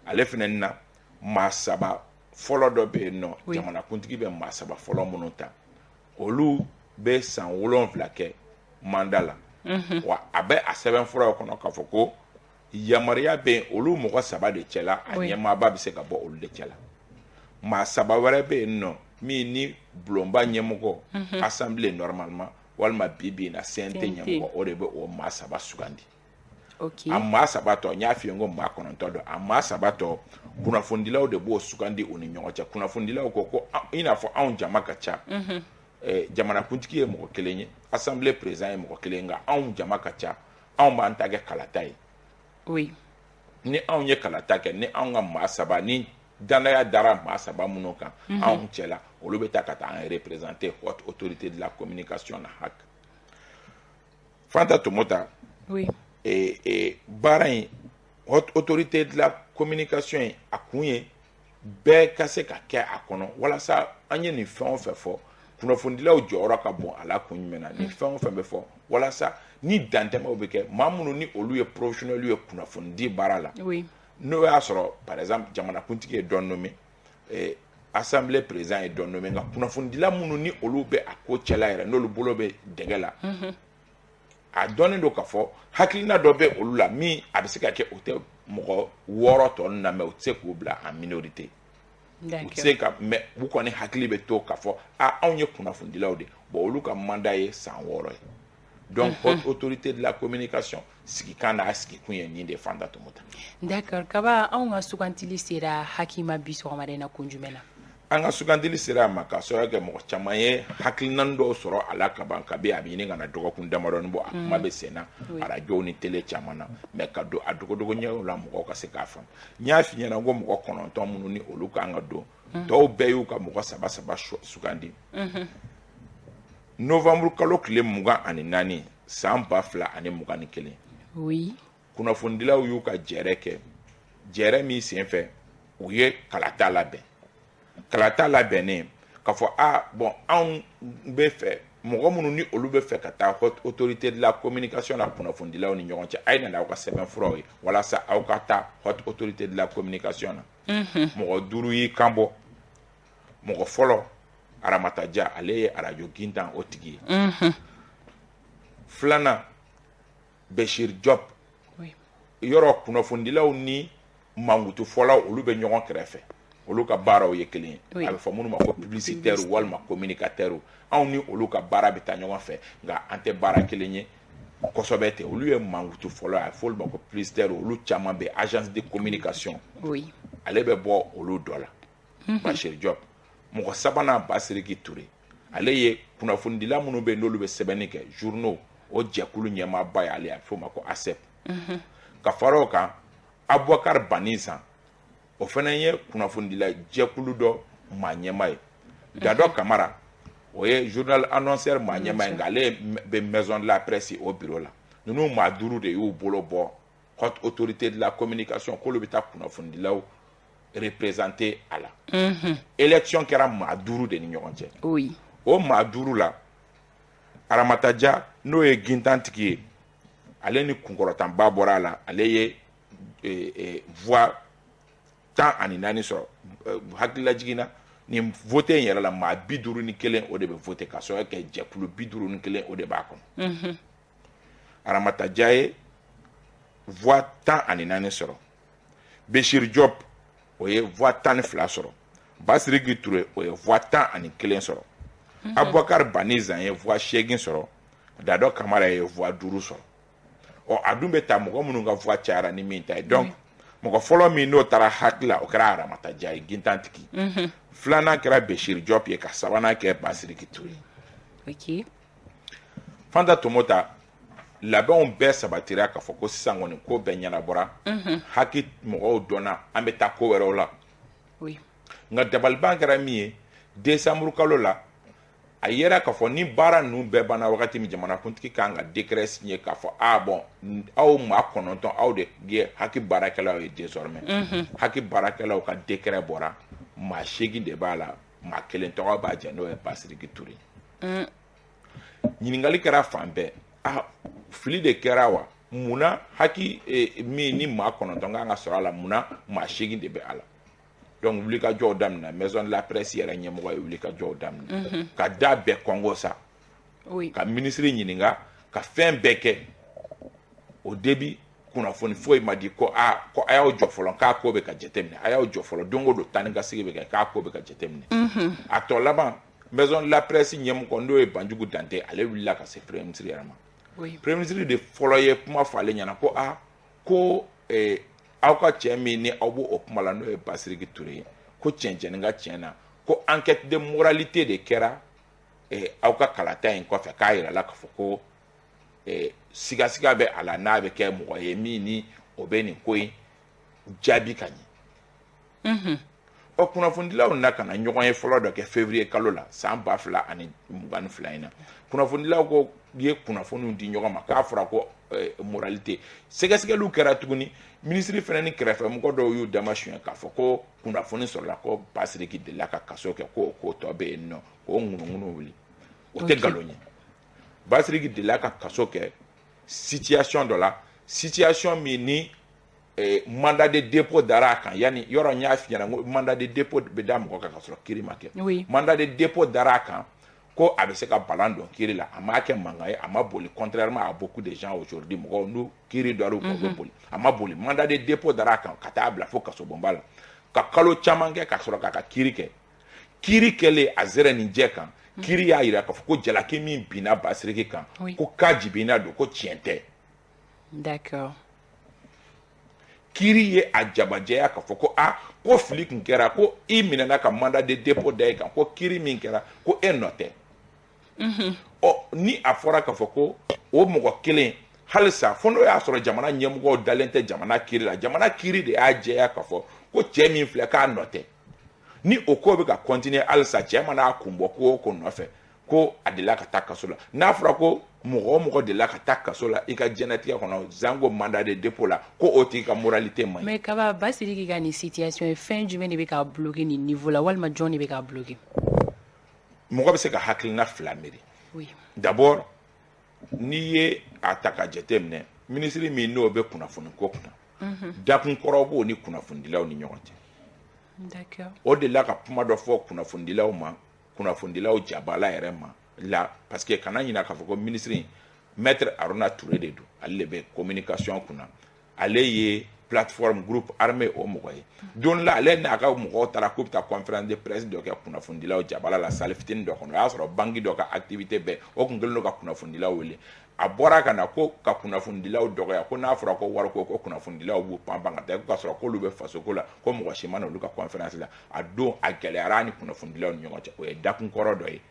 Speaker 13: Ale fɛnɛ na, maa saba fɔlɔ dɔ bɛ yen nɔ, jamanakuntigi bɛ maa saba fɔlɔ minnu ta, olu bɛ san 7 kɛ mandat la. Wa a bɛ a sɛbɛnfuraw kɔnɔ k'a fɔ ko yamaruya bɛ yen olu mɔgɔ 3 de cɛla, a ɲɛmaaba bɛ se ka bɔ olu de cɛla. Maa 3 wɛrɛ bɛ yen nɔ min ni bulonba ɲɛmɔgɔ, assemblée normalement, walima bi bi in na CNT ɲɛmɔgɔ, o de bɛ o maa 3 sugandi. A maa 3 tɔ, n y'a f'i ye n ko maa 9 don, a maa 3 tɔ kunnafonidilaw de b'o sugandi u ni ɲɔgɔn cɛ. Kunnafonidilaw ko i n'a fɔ anw jama ka ca, jamanakuntigi ye mɔgɔ 1 ye, assemblée président ye mɔgɔ 1 ye, nka anw jama ka ca, anw b'an ta kɛ kalata ye. Ni anw ye kalata kɛ, ni anw ka maa 3, ni danaya dara maa 3 minnu kan anw cɛla, olu bɛ taa ka taa an représenter haute autorité de la communication na HAC. Fanta Tomota, baara in haute autorité de la communication in, a kun ye bɛɛ ka se ka kɛ a kɔnɔ, walasa an ye nin fɛn o fɛn fɔ, kunnafonidilaw jɔyɔrɔ ka bon a la kun jumɛn na, nin fɛn o fɛn bɛ fɔ, walasa ni dantɛmɛw bɛ kɛ, maa minnu ni olu ye professionnels ye kunnafonidi baara la, n'o y'a sɔrɔ par exemple jamanakuntigi ye dɔ nommé, assemblée président ye dɔ nommé, nka kunnafonidila minnu ni olu bɛ a ko cɛla yɛrɛ, n'olu bolo bɛ dɛgɛ la, a dɔnnen don k'a fɔ hakilina dɔ bɛ olu la min a bɛ se ka kɛ o tɛ mɔgɔ 6 tɔ ninnu na, mais u tɛ se k'u bila en minorité. U tɛ se ka, mais u kɔni hakili bɛ to k'a fɔ a anw ye kunnafonidilaw de, bon olu ka mandat ye san 6 ye. Donc haute autorité de la communication sigikan n'a sigikun ye nin de, Fanta Tomota.
Speaker 1: D'accord, Kaba, anw ka sugantili sera HAC ma bi sɔgɔmada in na kun jumɛn na?
Speaker 13: An ka sugantili sera a ma k'a sababu kɛ mɔgɔ caman ye hakilina dɔw sɔrɔ a la kaban, kabi a bɛ ɲini ka na dɔgɔkun damadɔni bɔ, a kuma bɛ sen na arajow ni télé caman na, mais ka don a dogodogo ɲɛw la mɔgɔw ka se k'a faamu. N y'a f'i ɲɛna ko mɔgɔ 9 minnu ni olu kan ka don, tɔw bɛɛ y'u ka mɔgɔ 3 3 sugandi. Novembre kalo tile 24 san 2021, kunnafonidilaw y'u ka jɛrɛ kɛ, jɛrɛ min senfɛ u ye kalata labɛn. Kalata labɛnnen k'a fɔ a bon anw bɛ fɛ mɔgɔ minnu ni olu bɛ fɛ ka taa haute autorité de la communication na kunnafonidilaw ni ɲɔgɔn cɛ, a ye na aw ka sɛbɛnfuraw ye walasa aw ka taa haute autorité de la communication na. Mɔgɔ 5 y'i kan bɔ. Mɔgɔ fɔlɔ, Aramata Dia, ale ye arajo Gintan o tigi ye. Filanan, Bechir Diop, yɔrɔ kunnafonidilaw ni mankutufɔlaw olu bɛ ɲɔgɔn kɛrɛfɛ, olu ka baaraw ye kelen ye, a bɛ fɔ minnu ma ko publicitaire walima communicateur, anw ni olu ka baara bɛ taa ɲɔgɔn fɛ, nka an tɛ baara kelen ye kosɛbɛ ten. Olu ye mankutufɔlaw ye, a bɛ fɔ olu ma ko publicitaire, olu caman bɛ agence de communication, ale bɛ bɔ olu dɔ la, Bachir Diop. Mɔgɔ sabanan, Basiriki Ture, ale ye kunnafonidila minnu bɛ yen n'olu bɛ sɛbɛnni kɛ journaux, o jɛkulu ɲɛmaaba ye ale, a bɛ f'o ma ko ASEP. Ka fara o kan, Abubakar Banizan, o fana ye kunnafonidila jɛkulu dɔ maa ɲɛmaa ye. Dadɔ Kamara, o ye journal annonceur maa ɲɛmaa ye, nka ale bɛ maison de la presse o bureau la. Ninnu maa 5 de y'u bolo bɔ haute autorité de la communication k'olu bɛ taa kunnafonidilaw représenter a la. Élection kɛra maa 5 de ni ɲɔgɔn cɛ. O maa 5 la, Aramata Dia n'o ye Gintan tigi ye, ale ni kunkɔrɔtanba bɔra a la, ale ye voix 14 sɔrɔ. Hakililajigin na, nin vote in yɛrɛ la, maa 51 o de bɛ vote, ka sababu kɛ jɛkulu 51 o de b'a kɔnɔ. Aramata Dia ye voix 14 sɔrɔ. Bechir Diop, o ye voix 12 sɔrɔ. Basiriki Ture, o ye voix 11 sɔrɔ. Abubakar Banizan ye voix 8 sɔrɔ. Dadɔ Kamara ye voix 5 sɔrɔ. Ɔ a dun bɛ ta mɔgɔ minnu ka voix cayara ni min ta ye. Donc mɔgɔ fɔlɔ min n'o taara HAC la, o kɛra Aramata Dia ye, Gintan tigi. Filanan kɛra Bechir Diop ye, ka sabanan kɛ Basiriki Ture. Fanta Tomota, labɛnw bɛɛ sabatira k'a fɔ ko sisan kɔni ko bɛɛ ɲɛnabɔra, HAC mɔgɔw dɔnna, an bɛ taa ko wɛrɛw la. Nka dabaliban kɛra min ye, décembre kalo la, a yera k'a fɔ ni baara ninnu bɛɛ banna wagati min, jamanakuntigi kan ka décret signer k'a fɔ ah bon, aw maa 9 aw de ye HAC baarakɛlaw ye désormais. HAC baarakɛlaw ka décret bɔra, maa 8 de b'a la, maa 1 tɔgɔ b'a jɛ, n'o ye Basiriki Ture. Ɲininkali kɛra fan bɛɛ, ah fili de kɛra wa? Munna HAC min ni maa 9 kan ka sɔrɔ a la, munna maa 8 de bɛ a la? Donc wulikajɔw daminɛ, maison de la presse yɛrɛ ɲɛmɔgɔ ye wulikajɔw daminɛ, ka da bɛɛ kɔngo sa, ka ministre ɲininka ka fɛn bɛɛ kɛ. Au début, kunnafoni foyi ma di ko aa, ko a y'aw jɔ fɔlɔ, k'a ko bɛ ka jateminɛ, a y'aw jɔ fɔlɔ. Don o don, taa ni ka segin bɛ kɛ, k'a ko bɛ ka jateminɛ. A tɔ laban, Maison de la Presse ɲɛmɔgɔ, n'o ye Banjugu Dante, ale wulila ka se premier ministre yɛrɛ ma. Premier ministre de fɔlɔ ye kuma fɔ ale ɲɛna ko aa, ko aw ka cɛ min ni aw b'o o kuma la, n'o ye Basiriki Ture ye, ko tiɲɛ ka tiɲɛ na, ko enquête de moralité de kɛra aw ka kalata in kɔfɛ, k'a yira la k'a fɔ ko sigasiga bɛ a la, n'a bɛ kɛ mɔgɔ ye min ni o bɛ nin ko in jaabi ka ɲɛ. Ɔ, kunnafonidilaw nana ka na ɲɔgɔn ye fɔlɔ dɔ kɛ février kalo la san 2022 in na. Kunnafonidilaw ko ye kunnafoniw di ɲɔgɔn ma k'a fɔra ko moralité sɛgɛsɛgɛliw kɛra tuguni. Minisiri fana ni kɛrɛfɛmɔgɔ dɔw y'u dama suɲɛ k'a fɔ ko kunnafoni sɔrɔla ko Basiriki delila ka kaso kɛ, ko o ko tɔ bɛ yen nɔ, k'o ŋunuŋunu wuli. O tɛ nkalon ye. Basiriki delila ka kaso kɛ situation dɔ la, situation min ni mandat de dépôt dara a kan. Yani yɔrɔ n y'a f'i ɲɛna ko mandat de dépôt bɛ da mɔgɔ kan ka sɔrɔ kiiri ma kɛ. Mandat de dépôt dara a kan ko a bɛ se ka balan don kiiri la. A m'a kɛ mankan ye, a ma boli, contrairement à beaucoup de gens aujourd'hui. Mɔgɔw n'u kiiri dɔr'u kan, u bɛ boli. A ma boli. Mandat de dépôt dara a kan ka taa bila fo kasobonba la ka kalo caman kɛ ka sɔrɔ k'a ka kiiri kɛ. Kiiri kɛlen a zɛrɛ nin jɛ kan, kiiri y'a yira k'a fɔ ko jalaki min binna Basiriki kan, ko ka jibinna don, ko tiɲɛ tɛ. Kiiri ye a jabajɛya k'a fɔ ko a ko fili tun kɛra, ko i minɛna ka mandat de dépôt da i kan, ko kiiri min kɛra, ko e nɔ tɛ. Ɔ, ni a fɔra k'a fɔ ko o mɔgɔ kelen halisa, fo n'o y'a sɔrɔ jamana ɲɛmɔgɔw dalen tɛ jamana kiiri la. Jamana kiiri de y'a jɛya k'a fɔ ko cɛ min filɛ, k'a nɔ tɛ. Ni o ko bɛ ka continuer halisa, cɛ mana a kun bɔ ko o ko nɔfɛ ko a delila ka taa kaso la, n'a fɔra ko mɔgɔ o mɔgɔ delila ka taa kaso la i ka diɲɛlatigɛ kɔnɔ, zango mandat de dépôt la, ko o tigi ka moralité man ɲi.
Speaker 1: Mais Kaba, Basiriki ka nin situation ye, fɛn jumɛn de bɛ k'a bloquer nin niveau la, walima jɔn de bɛ k'a bloquer?
Speaker 13: Mɔgɔ bɛ se ka hakilina fila miiri. D'abord, n'i ye a ta ka jate minɛ, minisiri min n'o bɛ kunnafoni ko kunna, dakun kɔrɔ b'o ni kunnafonidilaw ni ɲɔgɔn cɛ. O de la ka kuma dɔ fɔ kunnafonidilaw ma, kunnafonidilaw jabala yɛrɛ ma la, parce que kana ɲinɛ k'a fɔ ko minisiri maître Haruna Touré de don, ale de bɛ communication kunna, ale ye plateforme groupe armé o mɔgɔ ye. Don la, ale n'a ka mɔgɔw taara k'u bɛ taa conférence de presse dɔ kɛ kunnafonidilaw jabala la salle fitinin dɔ kɔnɔ. O y'a sɔrɔ banque dɔ ka activité bɛɛ o kun kɛlen don ka kunnafonidilaw wele. A bɔra ka na ko ka kunnafonidilaw dɔgɔya, ko n'a fɔra ko wariko, ko kunnafonidilaw b'u pan pan ka taa, ko k'a sɔrɔ k'olu bɛ fasoko la, ko mɔgɔ si ma na olu ka conférence la. A don, a gɛlɛyara a ni kunnafonidilaw ni ɲɔgɔn cɛ. O ye dakun kɔrɔ dɔ ye.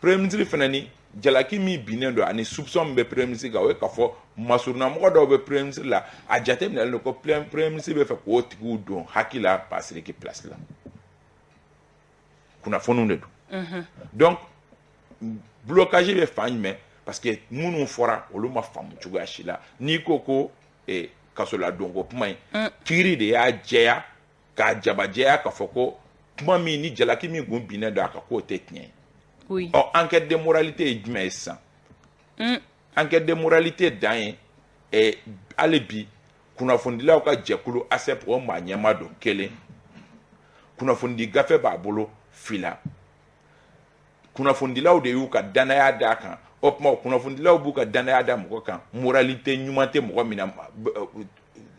Speaker 13: Premier ministre fana ni jalaki min binnen don ani soupçon min bɛ premier ministre kan, o ye k'a fɔ masurunamɔgɔ dɔw bɛ premier ministre la, a jateminɛlen don ko premier ministre bɛ fɛ k'o tigiw don hakili la Basiriki place la. Kunnafoniw de don. Donc blocage bɛ fan jumɛn? Parce que minnu fɔra, olu ma faamu cogoya si la. N'i ko ko kasoladonko kuma in, kiiri de y'a jɛya k'a jabajɛya k'a fɔ ko kuma min ni jalaki min kun binnen don a kan, k'o tɛ tiɲɛ ye. Ɔ, enquête de moralité ye jumɛn ye sisan? Enquête de moralité dan ye hali bi kunnafonidilaw ka jɛkulu ASEP, o maa ɲɛmaa don kelen, kunnafonidi gafe b'a bolo fila, kunnafonidilaw de y'u ka danaya d'a kan. O tuma, kunnafonidilaw b'u ka danaya da mɔgɔ kan, moralité ɲuman tɛ mɔgɔ min na,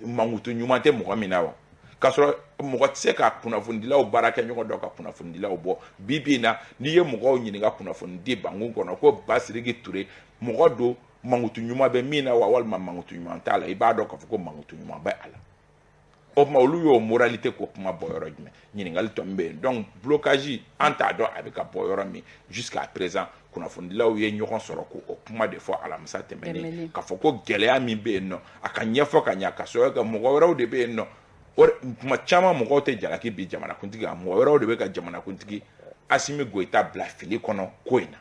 Speaker 13: mankutu ɲuman tɛ mɔgɔ min na wa? K'a sɔrɔ mɔgɔ tɛ se ka kunnafonidilaw baara kɛ ɲɔgɔn dɔ ka kunnafonidilaw bɔ. Bi bi in na, n'i ye mɔgɔw ɲininka kunnafonidi bankun kɔnɔ ko Basiriki Ture mɔgɔ don mankutu ɲuman bɛ min na wa, walima mankutu ɲuman t'a la, i b'a dɔn k'a fɔ ko mankutu ɲuman bɛ a la. O tuma, olu y'o moralité ko kuma bɔ yɔrɔ jumɛn? Ɲininkali tɔ min bɛ yen. Donc blocage, an t'a dɔn a bɛ ka bɔ yɔrɔ min. Jusqu'à présent, kunnafonidilaw ye ɲɔgɔn sɔrɔ k'o kuma de fɔ alamisa tɛmɛnen, k'a fɔ ko gɛlɛya min bɛ yen nɔ, a ka ɲɛfɔ ka ɲɛ, ka sɔrɔ kɛ mɔgɔ wɛrɛw de bɛ yen nɔ. O kuma caman, mɔgɔw tɛ jalaki bi jamanakuntigi kan, mɔgɔ wɛrɛw de bɛ ka jamanakuntigi Asimi Goyita bila fili kɔnɔ ko in na.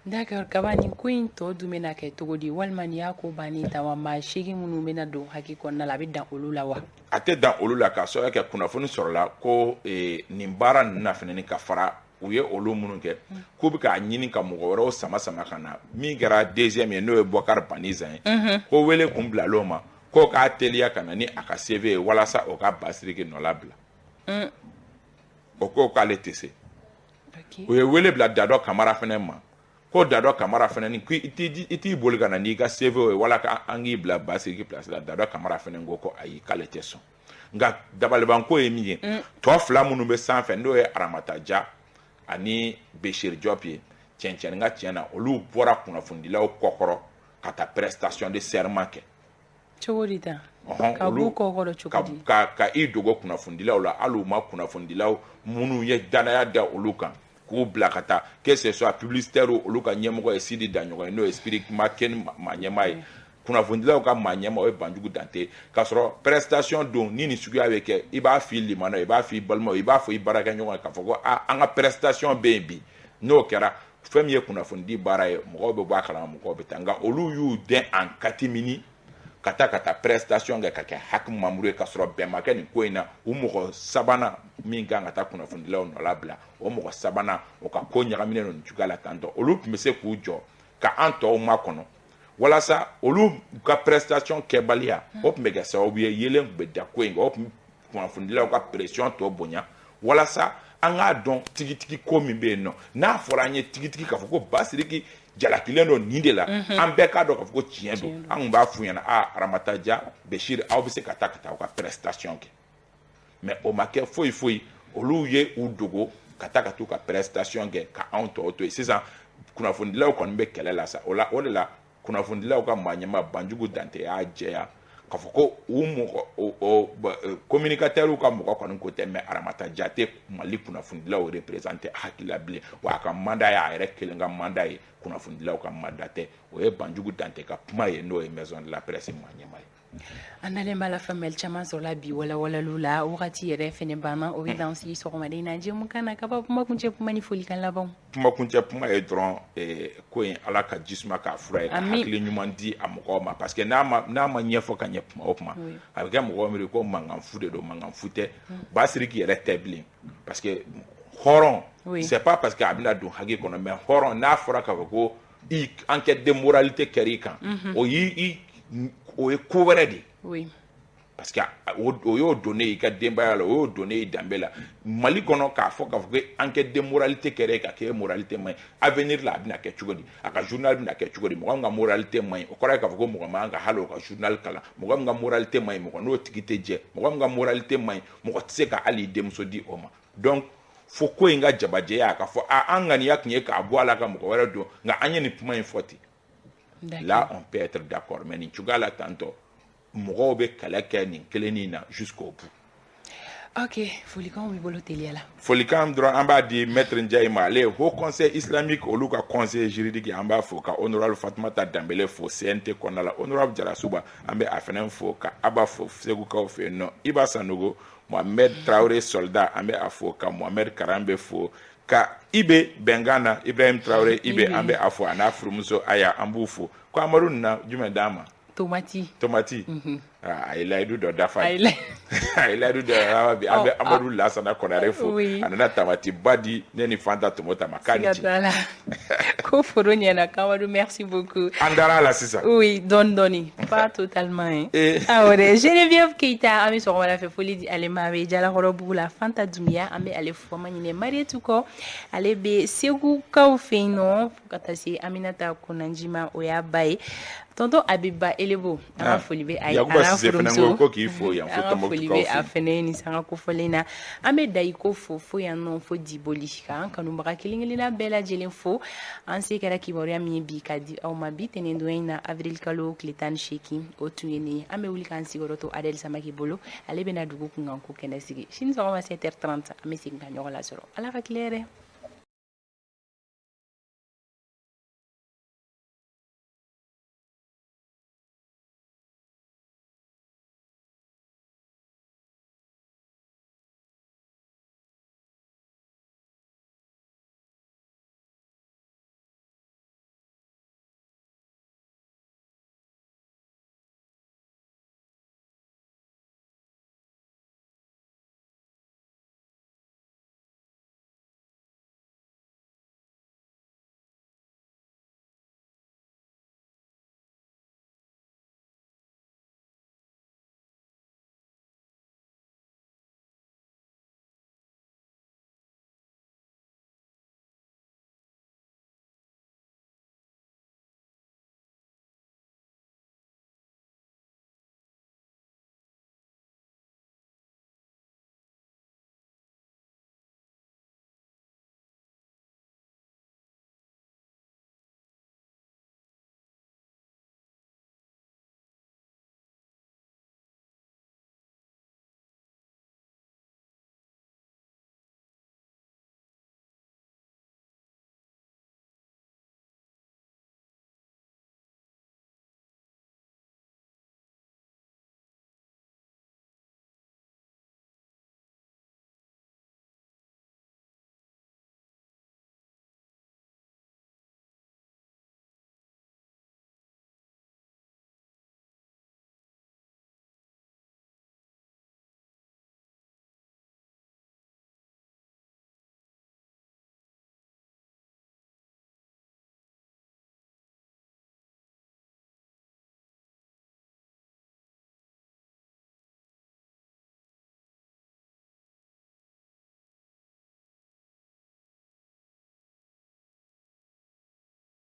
Speaker 1: D'accord, Kaba, nin ko in tɔ dun bɛna kɛ cogo di? Walima nin y'a ko bannen ta wa? Maa 8 minnu bɛna don haki kɔnɔna la, a bɛ dan olu la wa?
Speaker 13: A tɛ dan olu la, k'a sababu kɛ kunnafoni sɔrɔla ko nin baara ninnu na fana, ka fara u ye olu minnu kɛ, k'u bɛ k'a ɲini ka mɔgɔ wɛrɛw sama sama ka na. Min kɛra deuxième ye, n'o ye Bɔkari Banizan ye, ko wele kun bilal'o ma ko k'a teliya ka na ni a ka CV ye walasa o ka Basiriki nɔ labila. O ko k'ale tɛ se. U ye wele bila Dadɔ Kamara fana ma Ko Dado Kamara fana ni i t'i boli ka na n'i ka CV ye wala ka an k'i bila Basiriki place la. Dado Kamara fana ko ayi, k'ale tɛ sɔn. Nka dabalibanko ye min ye, tɔ fila minnu bɛ sanfɛ, n'o ye Aramata Dia ani Bechir Diop ye, tiɲɛ ka tiɲɛ na, olu bɔra kunnafonidilaw kɔkɔrɔ ka taa prestation de serment kɛ.
Speaker 1: Cogo di tan? Ka b'u kɔkɔrɔ cogo di?
Speaker 13: Ka i dogo kunnafonidilaw la, hali u ma kunnafonidilaw minnu ye danaya da olu kan k'u bila ka taa, que ce soit publicitaire, olu ka ɲɛmɔgɔ ye Sidi Daɲɔgɔn ye, n'o ye Spirit Maken maa ɲɛmaa ye, kunnafonidilaw ka maa ɲɛmaa o ye Banjugu Dante. K'a sɔrɔ prestation don ni nin suguya bɛ kɛ, i b'a f'i limanaw, i b'a f'i balimaw, i b'a fɔ i baarakɛɲɔgɔn ye k'a fɔ ko aa, an ka prestation bɛ yen bi. N'o kɛra, fɛn min ye kunnafonidi baara ye, mɔgɔw bɛ bɔ a kalama, mɔgɔw bɛ taa. Nka olu y'u dɛn en catimini ka taa prestation kɛ, ka kɛ HAC membre ye, ka sɔrɔ bɛn ma kɛ nin ko in na. U mɔgɔ sabanan min kan ka taa kunnafonidilaw nɔ bila, o mɔgɔ sabanan, o ka ko ɲagaminen don nin cogoya la tantɔ. Olu tun bɛ se k'u jɔ ka an tɔw makɔnɔ walasa olu ka prestation kɛbaliya, o tun bɛ kɛ sababu ye yelen tun bɛ da ko in kan, o tun kunnafonidilaw ka pression tɔ bonya, walasa an k'a dɔn tigitigi ko min bɛ yen nɔ. N'a fɔra an ye tigitigi k'a fɔ ko Basiriki jalakilen don nin de la, an bɛɛ k'a dɔn k'a fɔ ko tiɲɛ don. An tun b'a f'u ɲɛna, a Aramata Dia, Bechir, aw bɛ se ka taa aw ka prestation kɛ. Mais o ma kɛ foyi foyi, olu ye u dogo ka taa ka t'u ka prestation kɛ, ka anw tɔw to yen. Sisan kunnafonidilaw kɔni bɛ kɛlɛ la sa. O la, o de la, kunnafonidilaw ka maa ɲɛmaa Banjugu Dante y'a jɛya k'a fɔ ko u mɔgɔ o communicateurs ka mɔgɔ kɔni ko tɛ, mais Aramata Dia tɛ Mali kunnafonidilaw représenter HAC la bilen, wa a ka mandat y'a yɛrɛ kelen ka mandat ye, kunnafonidilaw ka mandat tɛ. O ye Banjugu Dante ka kuma ye, n'o ye Maison de la Presse maa ɲɛmaa ye.
Speaker 1: An dalen b'a la, faamuyali caman sɔrɔla bi walawalaliw la. Wagati yɛrɛ fɛnɛ banna, o bɛ dan sigi sɔgɔmada in na jɛmukan na. Kaba, kuma kuncɛ kuma ni folikan labanw.
Speaker 13: Kuma kuncɛ kuma ye dɔrɔn, ko in, Ala ka ji suma k'a fura ye, ka hakili ɲuman di a mɔgɔw ma, parce que n'a ma ɲɛfɔ ka ɲɛ kuma o kuma, a bɛ kɛ mɔgɔw miiri ko mankan fu de don. Mankan fu tɛ, Basiriki yɛrɛ tɛ bilen, parce que hɔrɔn, c'est pas parce que a bɛna don HAC kɔnɔ, mais hɔrɔn, n'a fɔra k'a fɔ ko i enquête de moralité kɛr'i kan, o y'i o ye ko wɛrɛ de ye, parce que o y'o donnen i ka denbaya la, o y'o donnen i danbe la Mali kɔnɔ. K'a fɔ ko enquête de moralité kɛra e kan, k'e moralité man ɲi, avenir la a bɛna kɛ cogo di? A ka journal bɛna kɛ cogo di? Mɔgɔ min ka moralité man ɲi, o kɔrɔ ye k'a fɔ ko mɔgɔ man kan ka hali o ka journal kalan. Mɔgɔ min ka moralité man ɲi, mɔgɔ n'o tigi tɛ jɛ. Mɔgɔ min ka moralité man ɲi, mɔgɔ tɛ se ka hali i denmuso di o ma. Donc fo ko in ka jabajɛya, k'a fɔ a an ŋaniya tun ye k'a bɔ a la ka mɔgɔ wɛrɛ don, nka an ye nin kuma in fɔ ten. Là, on peut être d'accord, mais nin cogoya la tantɔ, mɔgɔw bɛ kɛlɛ kɛ nin kelennin na jusqu'au bout.
Speaker 1: Ok, folikanw b'i bolo, teliya la.
Speaker 13: Folikan dɔrɔn, an b'a di maître Ndiaye ma, ale ye Haut Conseil islamique, olu ka conseiller juridique, an b'a fo, ka honorable Fatumata Danbele fo CNT kɔnɔna la, honorable Jarasuba, an bɛ a fɛnɛ fo, ka Aba fo Segukaw fɛ yen nɔ, Iba Sanogo, Mohamed Traoré soldat, an bɛ a fo, ka Mohamed Karambe fo, ka Ibe Bɛnkan na, Ibrahim Traoré Ibe, an bɛ a fo, a n'a furumuso Aya, an b'u fo. Ko Amadu nana jumɛn d'an ma?
Speaker 1: Tomati.
Speaker 13: Tomati. A ye layidu dɔ dafa, a ye layidu dɔ dafa bi. An bɛ Amadu Lasana Konare fo, a nana tamati ba di ne ni Fanta Tomota ma, k'a ni ce.
Speaker 1: Ko foro ɲɛna. Kamadu, merci beaucoup.
Speaker 13: An dara a la sisan.
Speaker 1: Oui, dɔɔni dɔɔni, pas totalement hein. Awɔ dɛ. Geneviève Keita, an bɛ sɔgɔmada fɛ foli di ale ma, a bɛ Jalakɔrɔbugu la. Fanta Dunbiya, an bɛ ale fo, an ma ɲinɛ Marietu kɔ, ale bɛ Segukaw fɛ yen nɔ, fo ka taa se Aminata Konanji ma, o y'a ba ye. Tonton Abiba Elebo, an ka foli bɛ a ye, a n'a furumuso,
Speaker 13: ko k'i fo yan fo.
Speaker 1: An ka foli bɛ a fɛnɛ ye nin sanga kofɔlen na. An bɛ Dayiko fo fo yan nɔ, fo Diboli, k'an kanubaga kelen kelenna bɛɛ lajɛlen fo. An se kɛra kibaruya min ye bi ka di aw ma bi tɛnɛndon in na, avril kalo tile 18, o tun ye nin ye. An bɛ wuli k'an sigiyɔrɔ to Adel Samake bolo, ale bɛna dugu kunkanko kɛnɛ sigi. Sini sɔgɔma 7h30, an bɛ segin ka ɲɔgɔn lasɔrɔ. Ala ka tile hɛrɛ.